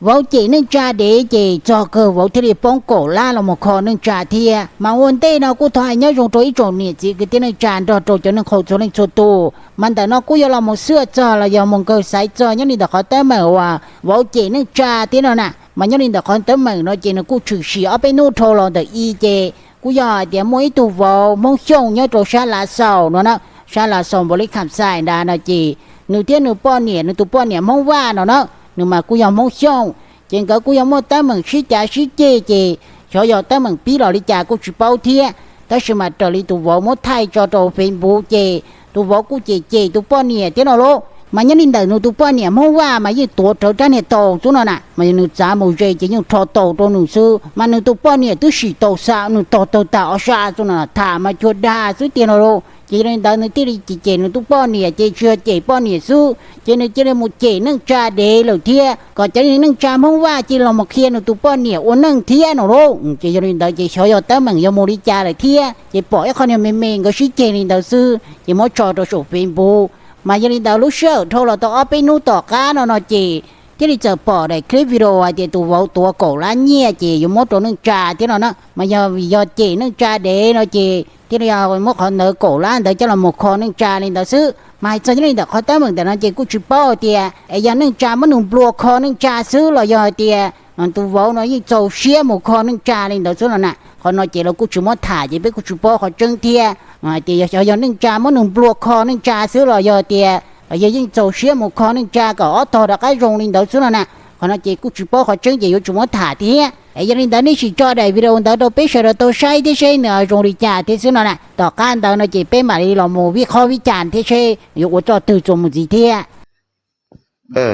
Vauv cem neej tsa dev ces txog kawg vauv thiaj li poob kaum lab los mus kho neej tsa thiab. Mas ua ntej no kuj thov hais nyob zoo rau ib tsoom niam txiv kwv tij neej tsa nrog rau cov neeg qhau txhua leej txhua tus. Mas ntawm no kuj yuav los mus xwb txog los yog mus nkawg xaiv txog nyob li ntawm qhov teeb meem uas vauv cem neej tsa thiab no na. Mas nyob li ntawm qhov teeb meem no ces nws kuj tshwm sim ob peb hnub dhau los ntawm i ces kuj yog hais tias muaj ib tug vauv Hmoob Xyooj nyob rau sab Lav Xaus no na, sab Lav Xaus npaum li Kham Xais nrad no ces nws thiab nws poj niam, nws tus poj niam Hmoob Vaj no na, nws mas kuj yog Hmoob Xyooj. Ces nkawd kuj yog muaj teeb meem sib cav sib ceg ces xyov yog teeb meem pib los li cas kuj tsis paub thiab. Tab sis mas raws li tus vauv muab thaij tso rau Facebook ces tus vauv kuj cem cem tus poj niam thiab no lauj. Mas nyob li ntawm nws tus poj niam Hmoob Vaj mas yeej tuav rawv rab niag taus xwb no na, mas nws txav mus ze ces yeej rho taus rau nws xwb. Mas nws tus poj niam twb sim taus xa nws tog tawg tag ob sab xwb no, tham mas cuag dag xwb tiag no lauj. Ces yog li ntawd nws thiaj li cem cem nws tus poj niam ces tsis yog cem poj niam xwb ces nws cia li mus cem neej tsa dev lawm thiab, kom cov neej tsa Hmoob Vaj cia li los mus qhia nws tus poj niam ua neej thiab no lauj. Ces yog li ntawd ces xyov yog teeb meem yuav mus li cas lawm thiab, ces pom ib qho niag me me nkawd sib ceg li ntawd xwb ces muab tso rau saum Facebook. Mas yog li ntawd lub sij hawm dhau los tau ob peb hnub tom qab no no ces thiaj li txawm pom daim clip video hais tias tus vauv tuav kaum lab nyiaj ces yuav muab rau neej tsa thiab no na. Mas yog vim yog cem neej tsa dev no ces thiaj li muab qhov ntawd kaum lab ntawd coj los mus kho neej tsa li ntawd xwb. Mas hais txog nyob li ntawm qhov teeb meem ntawm no ces kuj tsis paub tias es yog neej tsa muab nws nplua kho neej tsa xwb los yog hais tias tus vauv no yeej txaus siab mus kho neej tsa li ntawd xwb no na. Qhov no ces lawv kuj tsis muab tham ces peb kuj tsis paub qhov tseeb thiab. Hais tias yog xyov yog neej tsa muab nws nplua kho neej tsa xwb los yog tias yog yeej txaus siab mus kho neej tsa kom ob tog rov qab zoo li ntawd xwb no na. Qhov no ces kuj tsis paub qhov tseeb ces yuav tsum muab tham thiab. Es yog li ntawd nej sim tso daim video ntawd rau peb sawv daws tau saib thiab seb nws zoo li cas thiab xwb no na. Tom qab ntawd no ces peb mam li los mus vij qhob vij cas thiab seb yuav ua txoj twg txuas mus ntxiv thiab.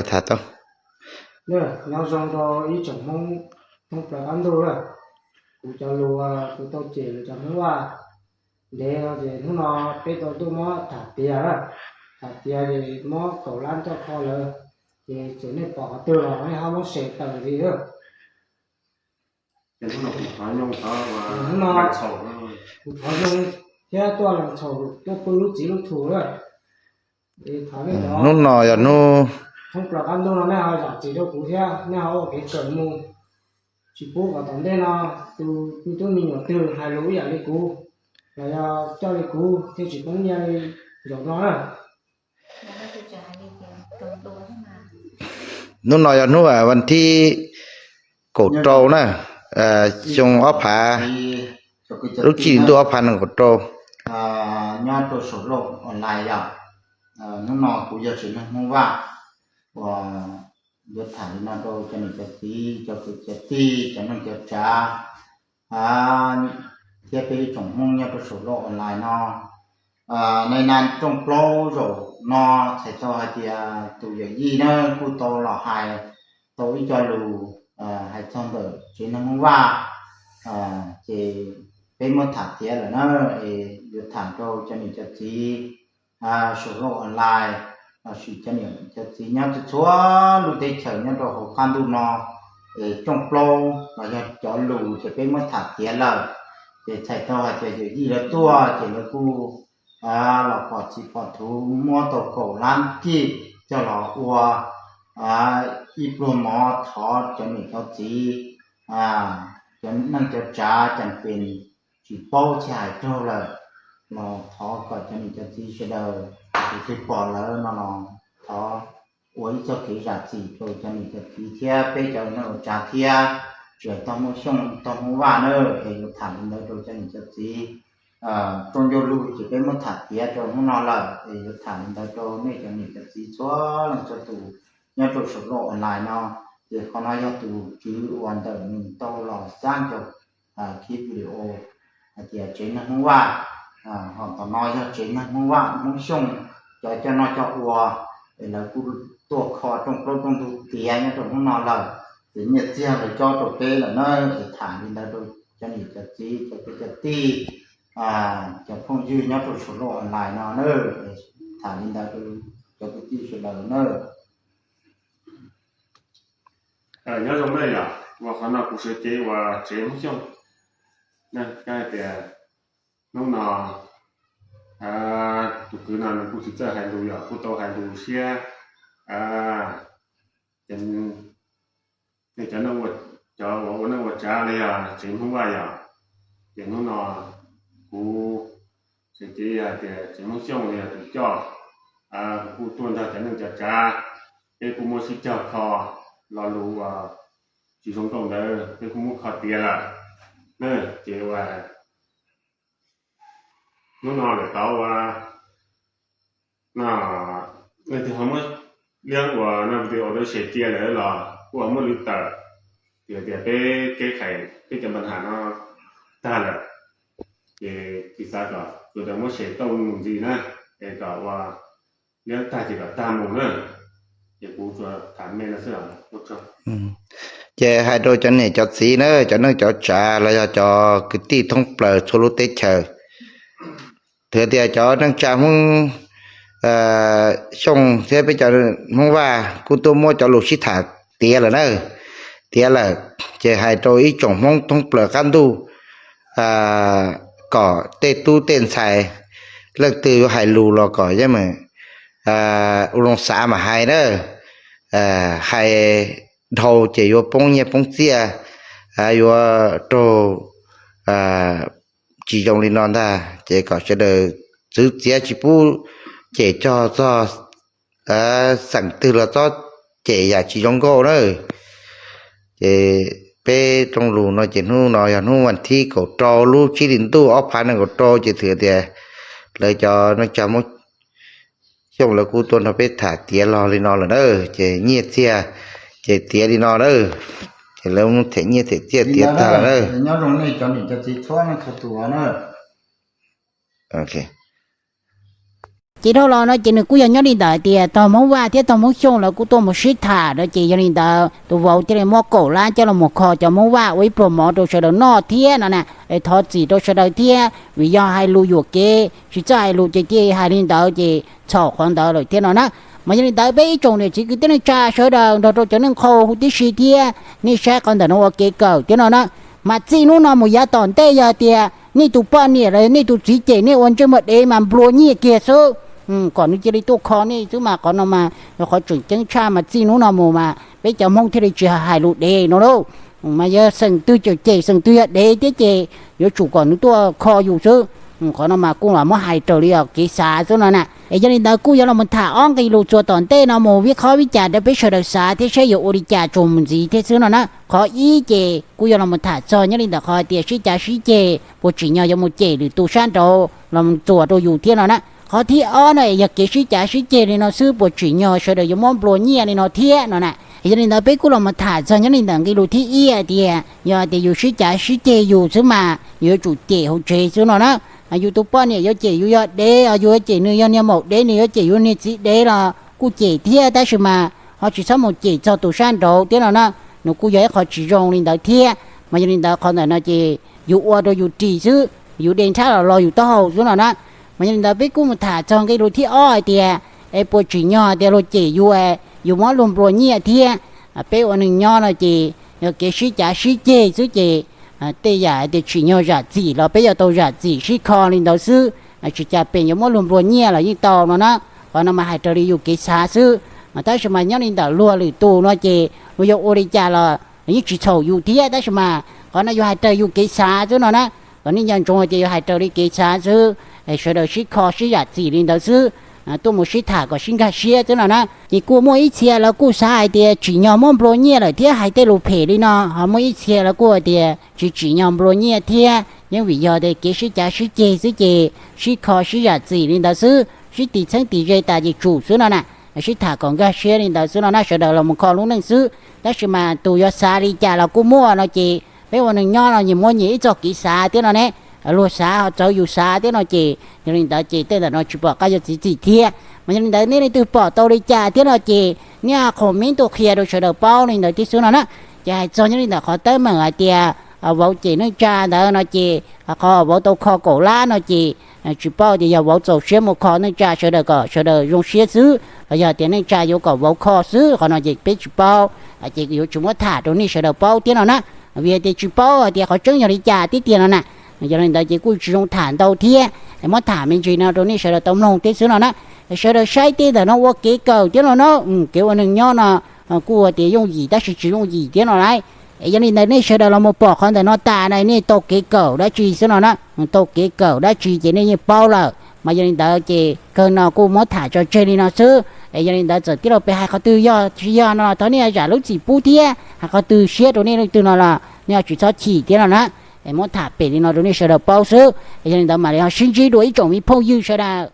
Tham tau. Nyob zoo rau ib tsoom Hmoob thoob plaws qab ntuj na. Kuv cov lus kuv tau cem lus cov Hmoob Vaj ntev no ces hnub no peb tau tuaj muab tham tias, tham tias ces muab kaum lab coj kho lawm, ces txawm nej pom qhov twg los nej ho muab share tawm li. Hnub no kuv thov zoo thiab tuaj lees txhaum tuaj pw lub txiv lub txhu lawm. Hnub no yog hnub thoob plaws qab ntuj no nej ho zam txim rau kuv thiab nej ho ua kev kawm mus, tsis pub kom tom ntej no tus me tub me nyuam twg hais lus ib yam li kuv los yog coj li kuv thiaj tsis poob nyiaj li zaum no na. Hnub no yog hnub vas thib kaum rau na, xyoo ob phav, lub tsib hlis ntuj ob phav nees nkaum rau. Nyob rau saum loj online yom, hnub no kuv yog tsev neeg Hmoob Vaj uas yuav tham li no rau cov niam cov txiv, cov kwv cov tij, cov neej cov tsav, thiab peb ib tsoom Hmoob nyob rau saum loj online no. Nai na rooj plaub zaum no txhais tau hais tias tus yawm yij na kuj tau los hais tau ib co lus hais txog ntawm tsev neeg Hmoob Vaj, ces peb muab tham tiav lawm na, es yuav tham rau cov niam cov txiv saum loj online lossis cov niam cov txiv nyob txhua txhua lub teb chaws nyob rau hauv qab ntuj no. Es rooj plaub los yog cov lus ces peb muab tham tiav lawm, ces txhais tau hais tias yawm yij lawv tuaj ces lawv kuj los pom txiv pom thuv muab tau kaum lab kij coj los ua ib pluag mov thov cov niam cov txiv, cov neej cov tsav cas pes tsis paub txhij hais raug lawm, los thov kom cov niam cov txiv sawv daws tus twg pom lawm no los thov ua ib txoj kev zam txim rau cov niam cov txiv thiab peb cov neej cov tsav thiab tsis hais tog Hmoob Xyooj tog Hmoob Vaj na, es yuav tham li ntawd rau cov niam cov txiv. Rooj ncauj lug ces peb muab tham tiav rau hnub no lawm, es yuav tham li ntawd rau nej cov niam cov txiv txhua leej txhua tus nyob rau saum loj online no. Ces qhov no yog tus tswv uas ntawm nws tau los xab cov clip video hais tias tsev neeg Hmoob Vaj, ho tom no yog tsev neeg Hmoob Vaj Hmoob Xyooj, cov coj noj coj ua, es lawv kuj tuaj kho rooj plaub rooj ntug tiav nyob rau hnub no lawm, ces nyiaj txiag lawv cob rau peb lawm na, es tham li ntawd rau cov niam cov txiv cov kwv cov tij, cov phooj ywg nyob rau saum loj online no na, tham li ntawd rau cov kwv tij sawv daws na. Nyob zoo na yom, uas qhov no kuv sawv cev uas tsev Hmoob Xyooj, hais tias hnub no tus kwv no nws kuj tsis txawj hais lus yom, kuj tau hais lus siab, ces nej cov, cov uas ua neej ua tsav los yog tsev Hmoob Vaj yog, ces hnub no kuv tseem cev yog tias tsev Hmoob Xyooj los yog tus coj, kuv kuj tuaj nrog cov neej cov tsav, peb kuj muab sib cog kho lo lus uas tsis zoo nkauj ntawd peb kuj muab kho tiav lawm na. Ces uas hnub no lawm tau uas no, leej twg ho muab liab uas no tus uas lawv share cia lawm los kuj ho muab lwv tawm, tias tias peb kev qhais peb cov npa nham no tag lawm, ces kuv xav kom tus uas muab share tau mus ntxiv na, es kom uas liab tag ces kom tag mus na. Ces kuv tsuas tham me no xwb os. Ces hais rau cov niam cov txiv na, cov neej cov tsav los yog cov kwv tij thoob plaws txhua lub teb chaws, hais tias cov neej tsa Hmoob Xyooj thiab peb cov Hmoob Vaj kuj tuaj muab cov lus sib tham tiav lawm na, tiav lawm. Ces hais rau ib tsoom Hmoob thoob plaws qab ntuj kom tej tub tej ntxhais leej twg yuav hais lus los kom yeej meem ua zoo xav mas hais na. Hais dhau ces yuav poob nyiaj poob txiaj, yuav raug tsis zoo li no ntag. Ces kom sawv daws txwv txiav tsis pub cem cog txog xeem twg los txhob cem yam tsis zoo nkauj na. Ces peb rooj lus no ces hnub no yog hnub vas thib kaum rau lub tsib hlis ntuj ob phav nees nkaum rau ces hais tias lawv cov neej tsa Hmoob Xyooj lawv kuj tuaj nrog peb tham tiav los li no lawm na. Ces nyiaj txiag ces tiav li no na. Ces lawv them nyiaj them txiaj tiav tag lawm na. Ces dhau los no ces nws kuj yog nyob li ntawd tias tog Hmoob Vaj thiab tog Hmoob Xyooj lawv kuj tuaj mus sib tham no ces yog li ntawd tus vauv thiaj li muab kaum lab coj los mus kho cov Hmoob Vaj ua ib pluag mov rau sawv daws noj thiab no na. Thov txim rau sawv daws thiab vim yog hais lus yuam kev tsis txawj hais lus ces thiaj hais li ntawd ces txhaum qhov ntawd lawm thiab no na. Mas yog li ntawd peb ib tsoom niam txiv kwv tij neej tsa sawv daws nrog rau cov neej qhau huv tib si thiab nej saib qhov ntawm no ua kev kawm thiab no na. Mas txij hnub no mus yav tom ntej yog tias nej tus poj niam los nej tus txiv cem nej ua ntsej muag dev mas nplua nyiaj kiag xwb, kom nws cia li tuaj kho nej xwb mas qhov no mas yog qhov tseem ceeb tshaj mas txij hnub no mus mas peb cov Hmoob thiaj li tsis hais lus dev no lauj. Mas yog xeem twg cem cem xeem twg yog dev thiab ces yuav tsum kom nws tuaj kho yus xwb. Qhov no mas kuj los muab hais raws li kev xav xwb no na. Es yog li ntawd kuj yuav los mus tham ob nqe lus txuas tom ntej no mus vib qhob vib cas rau peb sawv daws xav thiab saib yuav ua li cas tsuas mus ntxiv thiab xwb no na. Qhov ib ces kuj yuav los mus tham txog nyob li ntawm qhov tias sib cav sib ceg puas tsim nyog yuav mus cem lwm tus sab nraud los mus txuas rau yus thiab no na. Qhov thib ob no es yog kev sib cav sib ceg li no xwb puas tsim nyog sawv daws yuav muab nplua nyiaj li no thiab no na. Yog li ntawd peb kuj los mus tham txog nyob li ntawm nqe lus thib ib hais tias yog tias yus sib cav sib ceg yus xwb mas yus yuav tsum cem hauv tsev xwb no na. Yus tus poj niam yuav cem yus yog dev, yus yuav cem nws yog niag maum dev, nws yuav cem yus niag txiv dev los kuj cem thiab tab sis mas ho tsis txhob mus cem txog tus sab nraud thiab no na. Nws kuj yog ib qho tsis zoo li ntawd thiab. Mas yog li ntawd qhov ntawm no ces yus ua rau yus ris xwb, yus de nrhab los lo yus taub hau xwb no na. Mas yog li ntawd peb kuj mus tham txog nqe lus thib ob hais tias es puas tsim nyog tias luag cem yus, yus muab luag nplua nyiaj thiab. Peb ua neeg nyob no ces yog kev sib cav sib ceg xwb ces tej yam tias tsim nyog zam txim los peb yuav tau zam txim sib kho li ntawd xwb, tsis cas pes yuav muab luag nplua nyiaj los yeej tau no na. Qhov no mas hais raws li yus kev xav xwb. Tab sis mas nyob li ntawm luag lwm tus no ces luag yuav ua li cas los yeej tsis txhaum yus thiab tab sis mas qhov no yus hais raws yus kev xav xwb no na. Kom nej nco ntsoov tias yus hais raws li kev xav xwb, sawv daws sib kho sib zam txim li ntawd xwb, tuaj mus sib tham kom sib nkag siab xwb no na. Ces kuj muaj ib txhia lawv kuj xav hais tias tsim nyog muab nplua nyiaj lawm thiab hais tej lus phem li no, ho muaj ib txhia lawv kuj hais tias tsis tsim nyog nplua nyiaj thiab, yeej vim yog tias kev sib cav sib ceg xwb ces sib kho sib zam txim li ntawd xwb, sib tis txheeb tis ze tas ces tsum xwb no na. Sib tham kom nkag siab li ntawd xwb no na, sawv daws los mus kho lub neej xwb. Tab sis mas tus yuav xav li cas los kuj muaj no ces peb ua neeg nyob no nyias muaj nyias ib txoj kev xav thiab no ne. Luag xav ho txawv yus xav thiab no ces yog li ntawd ces tej ntawm no tsis pom qab yuav txiav txim thiab. Mas yog li ntawd nej leej twg pom tau li cas thiab no ces nej ho comment tuaj qhia rau sawv daws paub li ntawd thiab xwb no na. Ces hais txog nyob li ntawm qhov teeb meem hais tias vauv cem neej tsa ntawd no ces qhov vauv tau kho kaum lab no ces tsis paub tias yog vauv txaus siab mus kho neej tsa sawv daws kom sawv daws zoo siab xwb los yog tias neej tsa yuav kom vauv kho xwb, qhov no ces peb tsis paub. Ces yuav tsis muab tham rau nej sawv daws paub thiab no na. Vim hais tias tsis paub hais tias qhov tseeb yog li cas thiab tiag no na. Yog li ntawd ces kuj tsis zoo tham ntau thiab, muab tham me ntsis no rau nej sawv daws tau mloog thiab xwb no na. Sawv daws saib tej ntawm no ua kev kawm thiab no na, kev ua neeg nyob no kuj tias yooj yim tab sis tsis yooj yim thiab no lauj. Es yog li ntawd nej sawv daws los mus pom qhov ntawm no tas na nej tau kev kawm dab tsi xwb no na, tau kev kawm dab tsi ces nej yeej paub lawm. Mas yog li ntawd ces kawg no kuj muab tham tso tseg li no xwb. Es yog li ntawd txawm tij laug pem hais qhov twg yog tsis yog no los thov nej zam lub txim pub thiab, hais qhov twg siab rau nej leej twg no los nej tsis txhob chim thiab no na. Es muab tham pem li no rau nej sawv daws paub xwb. Es yog li ntawd mam li ho sib ntsib dua ib tsoom me phooj ywg sawv daws.